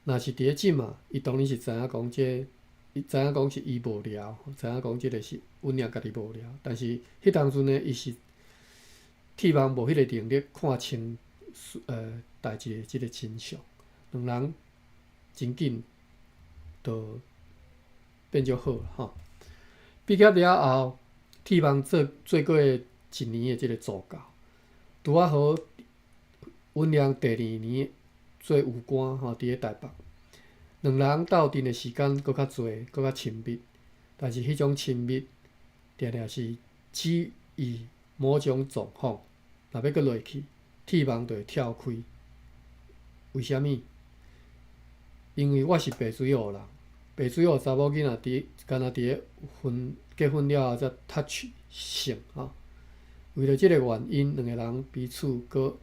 S1: 若是佇咧這馬，伊當然是知影講這，伊知影講是伊無聊，知影講這个是允亮家己無聊。但是彼當陣呢，伊是鐵網無彼个能力看清代誌的這个真相，兩人真緊就變做好吼。畢業了後，鐵網做做過一年的這个助教，拄仔好允亮第二年做有關吼，佇咧台北，兩人鬥陣的時間閣較濟，閣較親密。但是彼種親密，定定是基於某種狀況，若欲閣落去，鐵網就會跳開。為啥物？因為我是白水湖人，白水予查某囡仔佇敢若佇咧婚結婚了後才 touch 性吼。為著這个原因，兩個人彼此閣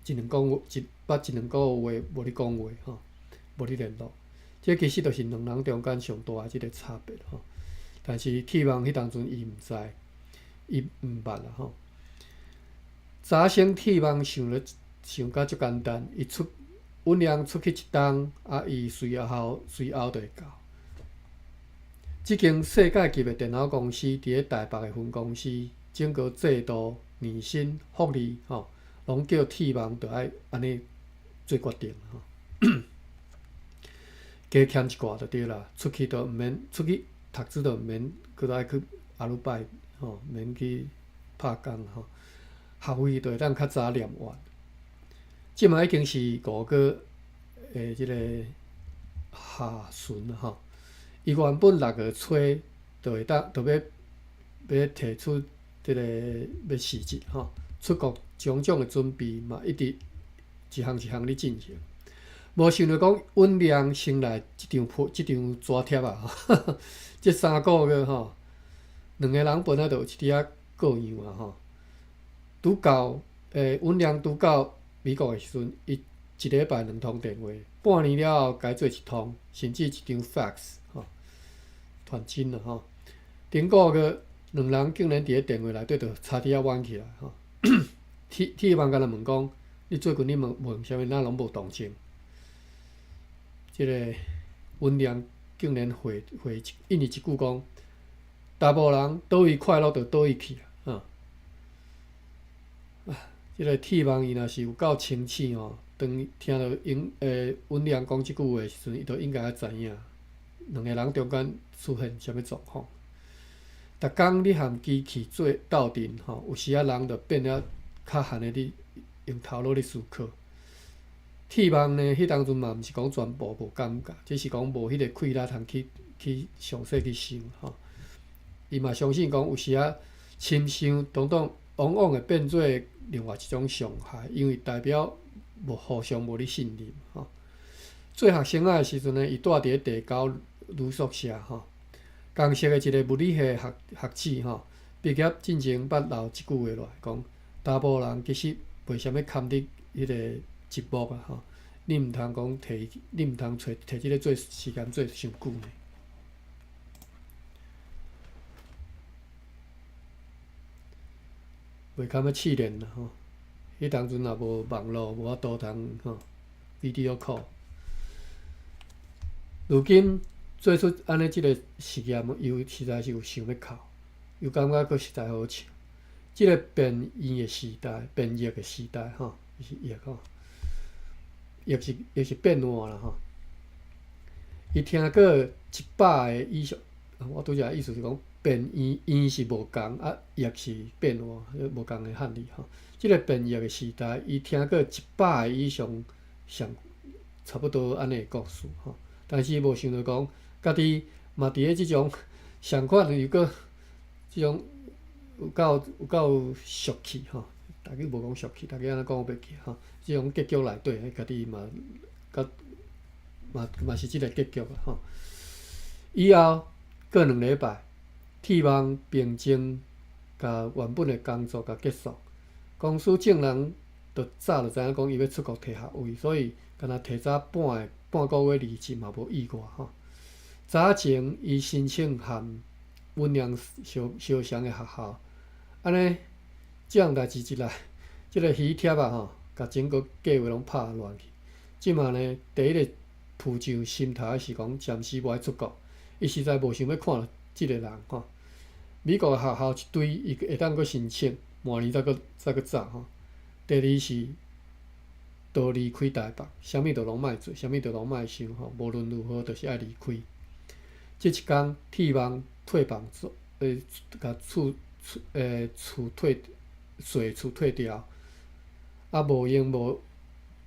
S1: 一兩個月一捌一兩個月無咧講話吼，無咧聯絡。這其實就是兩人中間上大的這个差別吼。但是鐵網彼當陣伊毋知，伊毋捌啦吼。早先鐵網想咧想甲足簡單，伊出允良出去一冬，啊，伊隨後隨後就會到。這間世界級的電腦公司佇咧台北的分公司，整個制度、年薪、福利吼，攏叫鐵網著愛按呢做決定吼。加欠一寡就對啦，出去就毋免出去讀書就毋免閣愛去アルバイト吼，免去拍工吼，學費就會當較早念完。這馬已經是5月的這個下旬吼，伊原本6月初就會當就欲欲提出這個欲辭職吼，出國種種的準備嘛，一直一項一項咧進行。無想著講允良先來這張批這張紙帖啊，這3個月吼，兩个人本來就有一點仔過樣啊吼。拄到允良拄到美國的時陣，伊一禮拜兩通電話，半年了後改做一通，甚至一張 fax 吼，傳真啦吼。頂個月兩人竟然佇咧電話內底就差點仔冤起來吼。鐵鐵網敢若問講，你最近你問問啥物，哪攏無動靜？這个允良竟然回回應伊一句講：查埔人佗位快樂就佗位去啊！啊，這个鐵網伊若是有夠清醒吼，當聽著英允良講這句話的時陣，伊就應該愛知影兩个人中間出現啥物狀況。逐工你和機器做鬥陣吼，有時仔人就變了較閒的咧用頭腦咧思考。鐵網呢，彼當陣嘛毋是講全部無感覺，只是講無彼個氣力通去去詳細去想吼。伊嘛相信講有時仔深想，當當往往會變做另外一種傷害，因為代表無互相無咧信任吼。做學生仔的時陣呢，伊住佇咧地溝女宿舍吼，共識的一个物理系學學姊吼，畢業進前捌留一句話落來講：查埔人其實袂啥物堪得彼个寂寞啊吼，你毋通講提，你毋通揣提這个做時間做傷久呢。袂堪欲試煉啦吼，彼當陣也無網路，無法度通吼 video call。如今做出按呢這个實驗，伊有實在是有想欲哭，又感覺閣實在好笑。這个變異的時代，變異的時代吼，是異吼，抑是抑是變換啦吼。伊聽過100个以上，我拄才意思是講變異，異是無仝啊，異是變換，無仝的漢字吼。這个變異的時代，伊聽過100个以上，上差不多按呢的故事吼。但是無想著講，家己嘛佇咧這種相款，又閣這種有夠有夠俗氣吼，大家無講俗氣，大家按呢講我袂記吼。這種結局內底，家己嘛佮嘛嘛是這个結局啊吼。以後過兩禮拜，鐵網平靜，共原本的工作共結束，公司眾人就早就知影講伊欲出國提學位，所以敢若提早半个半個月離職嘛無意外吼。早前伊申請和允良相相像的學校，按呢這項代誌一來，這个喜帖啊吼，共整個計劃攏拍亂去。這馬呢，第一个浮上心頭的是講，暫時無愛出國，伊實在無想欲看這个人吼。美國的學校一堆，伊會當閣申請，明年再閣再閣早吼。第二是，都離開台北，啥物都攏莫做，啥物都攏莫想吼。無論如何，就是愛離開。這一工，鐵網退房做，共厝厝厝退稅厝退掉，啊無用無，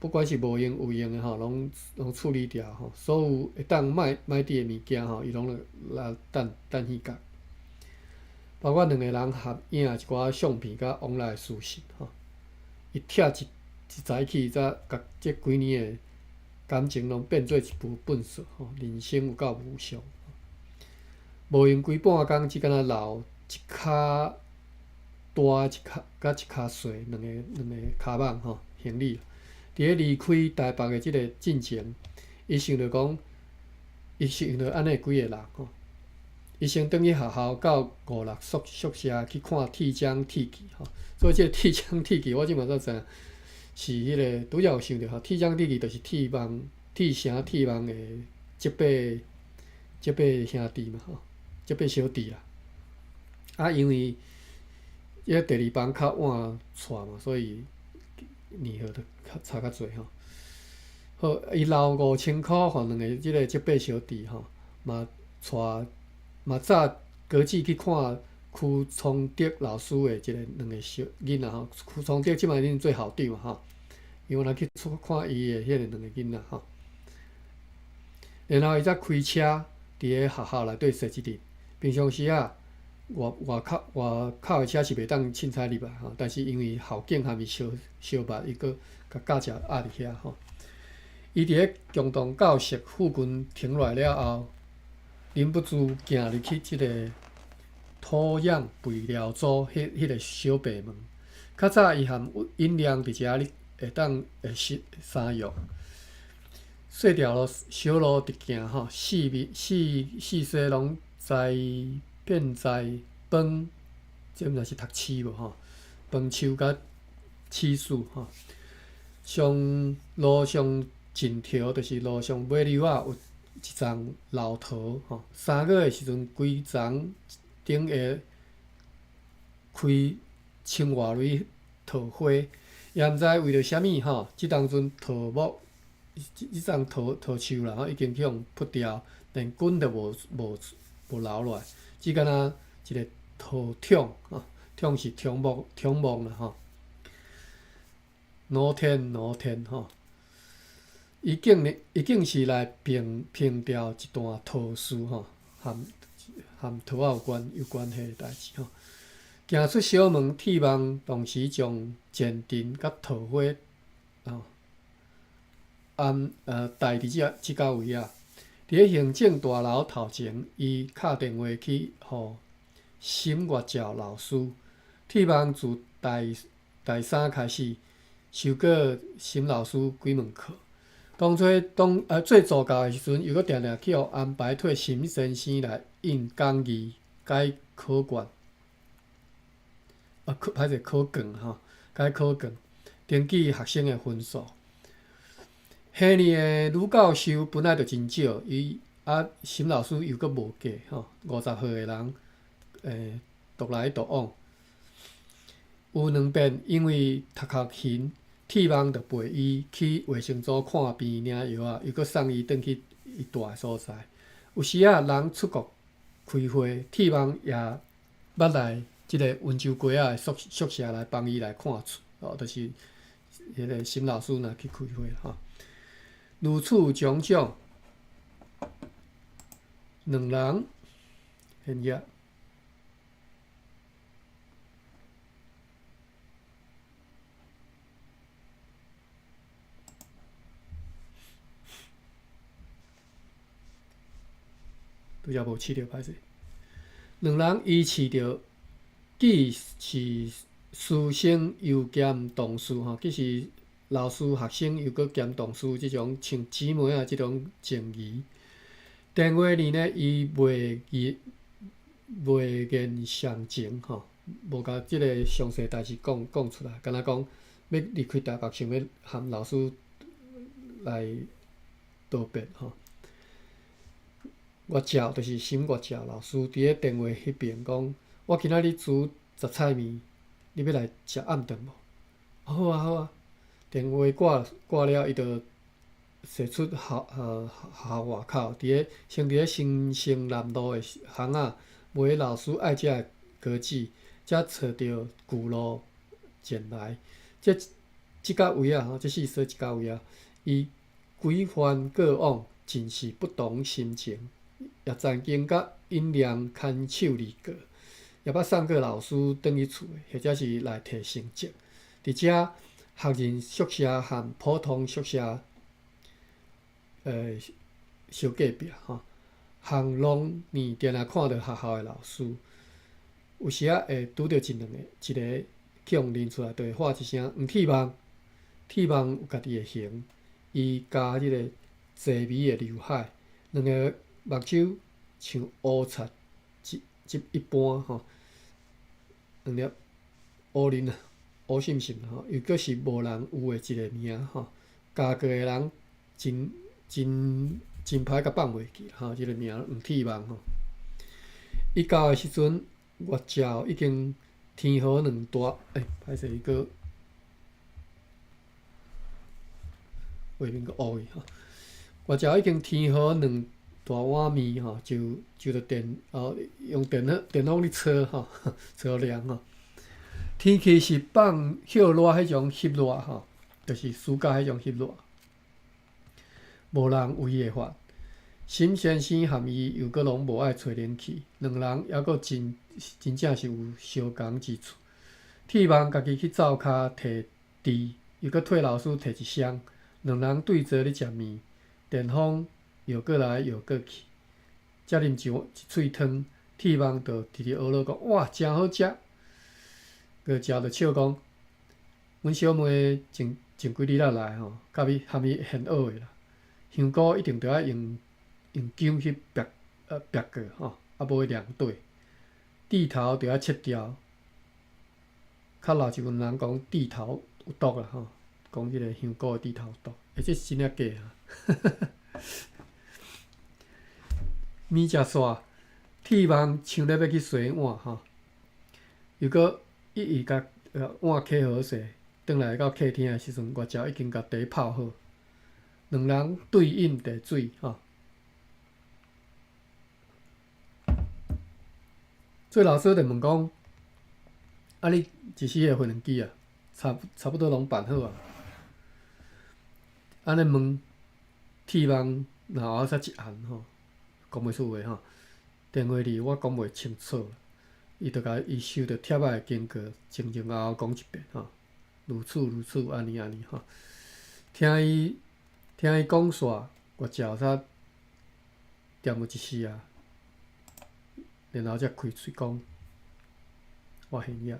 S1: 不管是無用有用的吼，攏攏處理掉吼。所有會當賣賣佇的物件吼，伊攏來等等彼工。包括兩个人合影一寡相片佮往來書信吼。伊拆一一早起，才共這幾年的感情攏變做一浡糞埽吼，人生有夠無常。無閒規半工，只敢若留一跤大一跤佮一跤細兩個跤網吼行李。佇咧離開台北的這个進前，伊想著講，伊想著按呢幾個人吼，伊先轉去學校到五六宿舍去看鐵漿鐵器吼。所以這个鐵漿鐵器，我這馬才知影是彼个拄才有想著吼，鐵漿鐵器就是鐵網、鐵城鐵網的這八兄弟嘛吼，這八小弟啦。啊，因為彼個第二班較晚帶嘛，所以年號就較差較濟吼。好，伊留5000箍予兩个這个這八小弟吼，嘛帶嘛早高子去看區聰德老師的一个兩个小囡仔吼，區聰德這擺已經做校長嘛吼，伊原來去看伊的彼個兩個囡仔吼，然後伊才開車佇咧學校內底踅一日。平常時啊，外口的車是袂當凊彩入來吼，但是因為校警含伊相相捌，伊閣共駕車壓佇遐吼。伊佇咧共同教室附近停落來了後，忍不住行入去這个土壤肥料組彼个小白門。較早伊含尹亮佇遮咧會當會識相約。細條路小路直行吼，四面四四四攏栽遍栽椪，這毋知是讀鼠無吼？椪樹佮柿樹吼。上路上盡頭就是路上尾溜仔有一叢老桃吼。3月的時陣，規叢頂會開千外蕊桃花，也毋知為著啥物吼，這當陣桃木，這叢桃樹啦吼，已經去予噗掉，連根都無留落來，只敢若一个桃桶吼，桶是桶木啦吼。奴天奴天吼，伊竟是來評掉一段桃事吼，含桃仔有關係的代誌吼。行出小門，鐵網同時將前庭佮桃花吼，帶佇這個位仔。佇咧行政大樓頭前，伊敲電話去予沈月照老師。鐵網自大三開始修過沈老師幾門課。當初做助教的時陣，又閣定定去予安排替沈先生來印講義、改考卷，啊，考歹勢考卷吼，改考卷，登記學生的分數。彼年的女教授本來就真少，伊啊沈老師又閣無嫁吼，50歲的人，獨來獨往。有兩遍因為讀較勤，鐵網就陪伊去衛生組看病領藥仔，又閣送伊轉去伊蹛的所在。有時仔人出國開會，鐵網也捌來這个溫州街仔的宿舍來幫伊來看厝，哦，就是彼个沈老師若去開會吼。如此種種，兩人現業。拄才無試著歹勢。兩人依恃著既是師生又兼同事吼，既是老師學生又閣兼同事這種像姊妹仔這種情誼。電話裡呢，伊未言詳情吼，無共這个詳細代誌講出來，敢若講欲離開台北，想欲含老師來道別吼。月照就是沈月照老師佇咧電話彼邊講：我今仔日煮雜菜麵，你欲來食暗頓無？好啊好啊。電話掛了，伊就踅出學校外口，佇咧新生南路的巷仔買老師愛食的果子，才揣著舊路前來。這個位仔吼，這四說這個位仔，伊幾番過往，真是不同心情。也曾經佮尹亮牽手而過，也捌送過老師轉去厝，或者是來提成績。佇遮學人宿舍和普通宿舍小隔壁吼，巷弄呢定定看著學校的老師，有時仔會拄著一兩个，一个去予認出來，就會喊一聲黃鐵夢，鐵夢有家己的型，伊加這个齊眉的劉海，兩个目睭像烏贼一一一般吼，兩粒烏輪啊，烏滲滲吼，又閣是無人有的一个名吼，加過的人真真真歹共放袂記吼，這个名黃鐵夢吼。伊到的時陣，月照已經天河兩大，欸，歹勢伊閣畫面閣烏去吼。月照已經天河兩大碗麵吼，就就著電哦，用電火電風咧炒吼，炒涼吼。天氣是放歇熱彼種翕熱吼，就是暑假彼種翕熱。無人有伊的法。沈先生含伊又閣攏無愛吹冷氣，兩人猶閣真真正是有相仝之處。鐵夢家己去灶跤提豬，又閣替老師提一箱，兩人對坐咧食麵，電風搖過來搖過去，才啉一碗一喙湯，鐵夢就直直呵咾講：哇，誠好食！月照就笑講：阮小妹前前幾日仔來吼，佮伊含伊現學的啦，香菇一定著愛用用薑去煏煏過吼，啊無會涼底。蒂頭著愛切掉。較老一輩人講蒂頭有毒啦吼，講這个香菇的蒂頭有毒，欸，這是真抑假啊？麵食煞，鐵夢像咧欲去洗碗吼，又閣一一共碗洗好勢，轉來到客廳的時陣，月照已經共茶泡好，兩人對飲茶水吼。做老師就問講：啊，你一時的飛輪機啊，差差不多攏辦好啊？按呢問，鐵夢腦仔才一紅吼，講袂出話吼。電話裡我講袂清楚，伊就共伊收著帖仔的經過，前前後後講一遍吼，如此如此，按呢按呢吼。聽伊聽伊講煞，我食才踮有一絲仔。然後才開喙講，我現額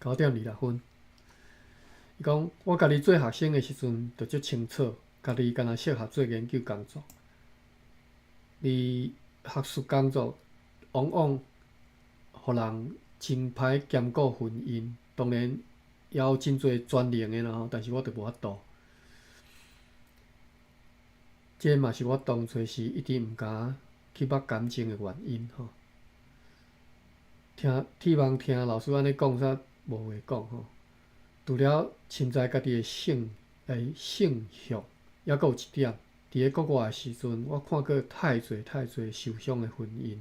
S1: 9點26分。伊講，我家己做學生的時陣就足清楚，家己敢若適合做研究工作。而學術工作往往予人真歹兼顧婚姻，當然也有真濟專能的啦吼，但是我就無法度。這嘛是我當初時一直毋敢去捌感情的原因吼。聽鐵夢聽老師按呢講，煞無話講吼。除了深知家己的性性向，猶閣有一點，佇咧國外的時陣，我看過太濟太濟受傷的婚姻。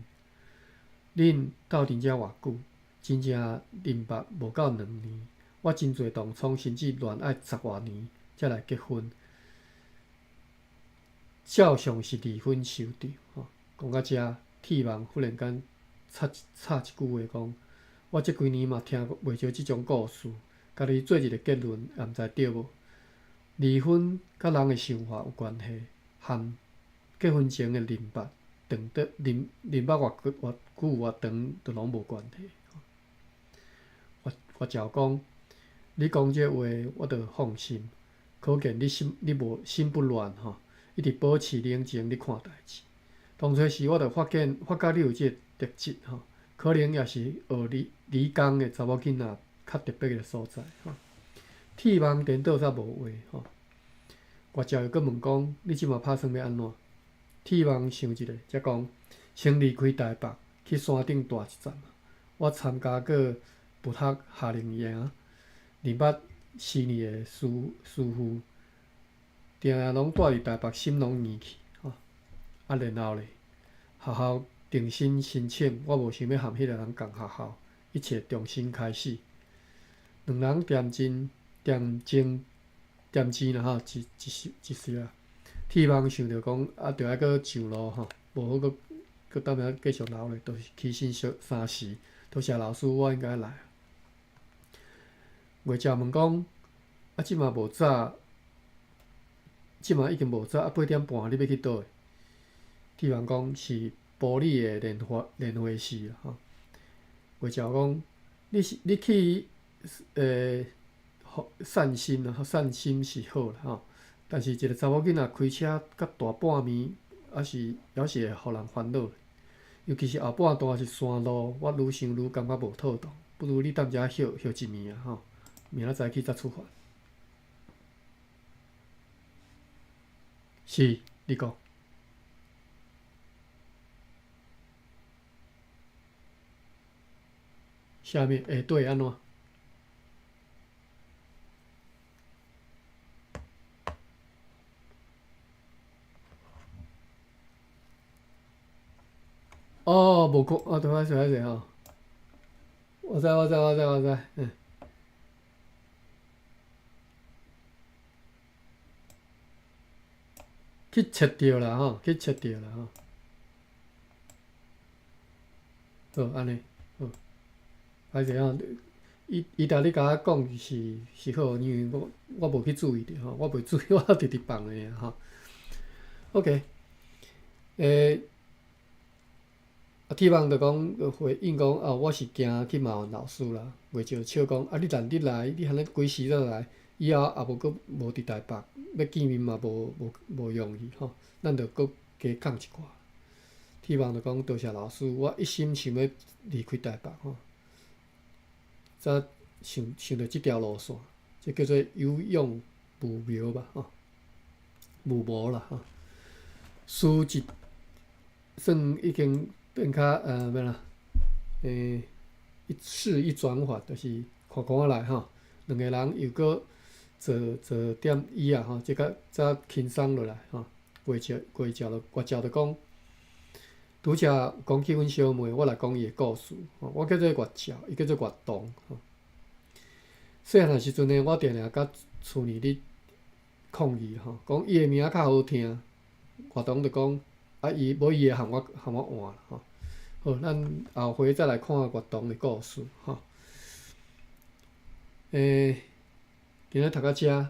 S1: 恁鬥陣遮偌久，真正認捌無夠兩年，我真濟同窗甚至戀愛十外年才來結婚。照常是離婚收場吼。講到遮，鐵夢忽然間插插一句話講：我這幾年嘛聽袂少這種故事，家己做一个結論，也毋知對無。離婚佮人的想法有關係，和結婚前的認捌長短認認捌偌久偌久偌長，都攏無關係。我我照講，你講這話，我就放心。可見你心你無心不亂吼。一直保持冷靜咧看代誌。當初時我就發現發覺你有這个特質吼，可能也是學理理工的查某囡仔較特別的所在吼。鐵夢顛倒煞無話吼。月照又閣問講：你這馬拍算欲按怎？鐵夢想一下，才講：先離開台北，去山頂蹛一陣。我參加過佛學夏令營，認捌四年的師師父。定定攏蹛佇台北，心攏硬去吼。啊，然後咧，學校重新申請，我無想欲和彼个人仝學校，一切重新開始。兩人恬靜恬靜恬靜啦吼，一一時一時啊。鐵夢想著講，啊，著愛閣上路吼，無好閣閣踮遐繼續留咧，就是起身小三時，多謝老師，我應該來。月照問講，啊，這馬無早，這馬已經無早，啊，8點半，你欲去佗位？鐵凡講是埔里的蓮花寺吼。月照講，你是你去散心啊，散心是好啦吼。但是一個查某囡仔開車甲大半暝，猶是會予人煩惱。尤其是後半段是山路，我愈想愈感覺無妥當，不如你踮遮歇歇一暝啊吼，明仔載起才出發。是，你講。啥物？下底按怎？哦，無看，啊，對，歹勢歹勢吼。我知我知我知我知，嗯。去切著啦吼，去切著啦吼。好，按呢，好。歹勢吼，伊逐日共我講是好，因為我無去注意著吼，我袂注意，我直直放的吼。OK，啊，鐵凡就講回應講，哦，我是驚去麻煩老師啦。月照笑講，啊，你難得來，你按呢幾時才來？以後也無閣無佇台北，欲見面嘛無容易吼。咱著閣加講一寡。鐵凡就講多謝老師，我一心想欲離開台北吼，才想著這條路線，這叫做有勇無謀吧吼，無謀啦吼。事一算已經變較欲怎？一事一轉法，就是看看來吼，兩个人又閣坐踮椅仔吼，這個才輕鬆落來吼。月照就講，拄才講起阮小妹，我來講伊的故事。我叫做月照，伊叫做月童。細漢的時陣呢，我定定佮厝裡咧抗議吼，講伊的名較好聽。月童就講，啊，伊無伊會含我換吼。好，咱後回再來看月童的故事吼。今仔讀到遮，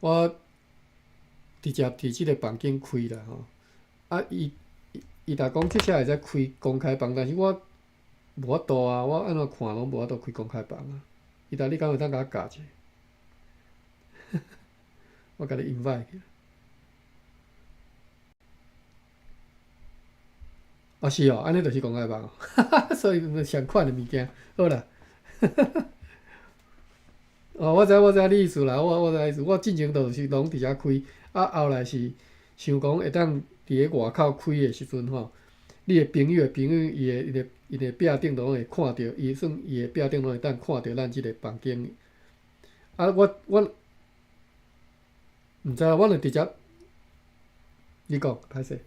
S1: 我直接佇這個房間開啦吼。啊，伊若講這車會使開公開房，但是我無法度啊，我按怎看攏無法度開公開房啊。伊達你敢會當共我教者？我共你 invite 去。啊是哦，按呢就是公開房，所以相款的物件，好啦。哦，我知你意思啦，我知意思，我進前就是攏佇遮開，啊後來是想講會當佇咧外口開的時陣吼，你的朋友的朋友，伊的壁頂攏會看著，伊算伊的壁頂攏會當看著咱這個房間。啊，我毋知，我就直接，你講，歹勢。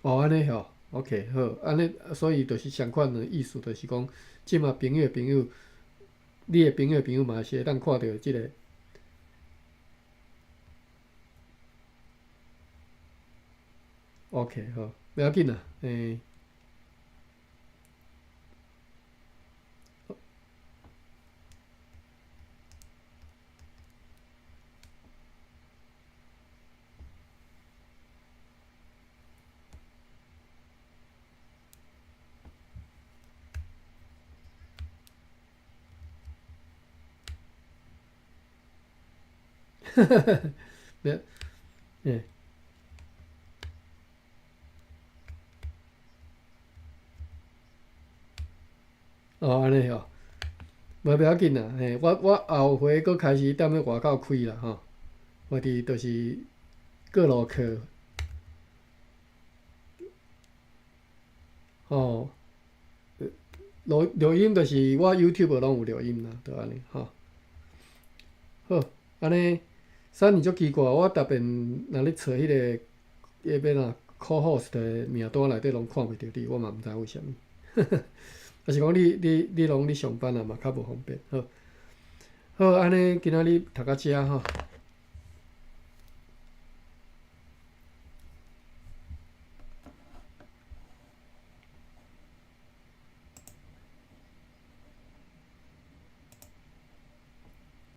S1: 哦，按呢吼，OK，好，按呢，所以就是相款的意思，就是講，這馬朋友的朋友，你的朋友的朋友嘛是會當看著這個。OK，好，袂要緊啦，欸。哈哈哈，袂，欸。哦，按呢吼，無要緊啦，嘿，我後回閣開始踮咧外口開啦，吼，我佇就是各路客，吼，錄音就是我 YouTube 攏有錄音啦，就按呢，吼。好，按呢，啥物足奇怪，我逐遍若咧揣彼個欲怎 co-host 的名單內底攏看袂著你，我嘛毋知為啥物。抑是講你攏咧上班啊嘛，較無方便。好，好，按呢今仔日讀到遮吼。